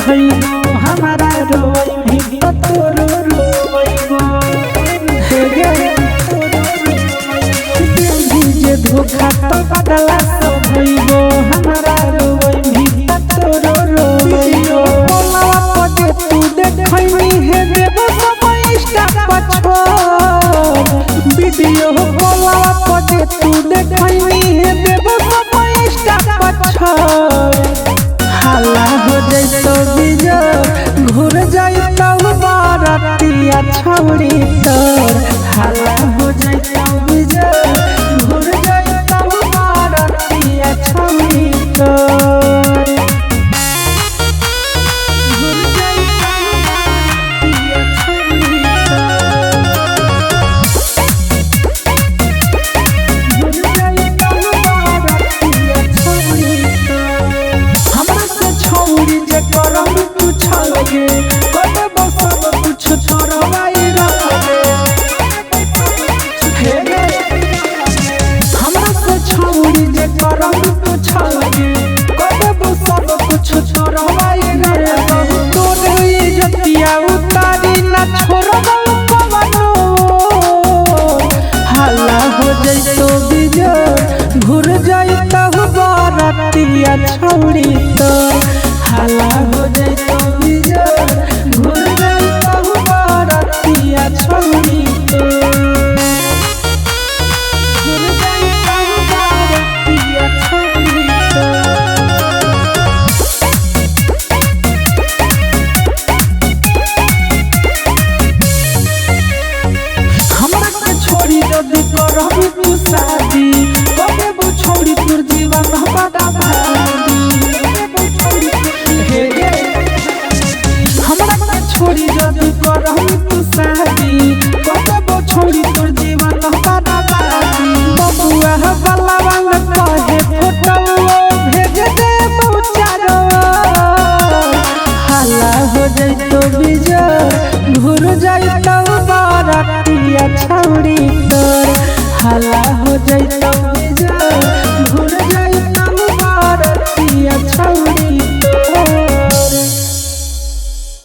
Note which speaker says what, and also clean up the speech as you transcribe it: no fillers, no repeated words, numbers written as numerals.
Speaker 1: देखैबो हमारा रोइबी त तोरो रोइबो हे गे देबी जे धोखा त बदला सधैबो हमारा रोइबी त तोरो रोइबो बोलवा पजे तू देखैनी हे देबो सब इंस्टा पर छोड़ वीडियो बोलवा पजे तू देखैनी हे देबो सब इंस्टा पर छोड़ हाला हो जैतो बिजोर घुर जैतो बारतिया छौरी तोर हाला हो जैतो बिजोर घुर जैतो बारतिया छौरी तोर घुर जैतो बारतिया छौरी तोर घुर जैतो बारतिया छौरी तोर हमरा से छौरी जे करम तू छलगे कटबो सब कुछ तोरवाई रखगे हे गे हमरा से छौरी जे करम तू छलगे कटबो सब कुछ तोरवाई रखगे तोर इज्जतिया उतारी ना छोड़बो कवनो हाला हो जैतो बिजोर घुर जैतो बारतिया छौरी तोर हाला हो जैतो बिजोर घुर जैतो बारतिया छौरी तोर घुर जैतो बारतिया छौरी तोर हमरा के छोड़ी जदी करबी तू शादी कबे बो छोड़ी तोर जीवन बर्बादी हे गे हमरा के छोड़ी जदी करबी तू शादी कबे बो छोड़ी तोर जीवन बर्बादी बबुआ वाला वाला कहे फोटो भेज दे चारो हाला हो जैतो बिजोर घुर जैतो बारतिया छौरी तोर हाला हो जैतो।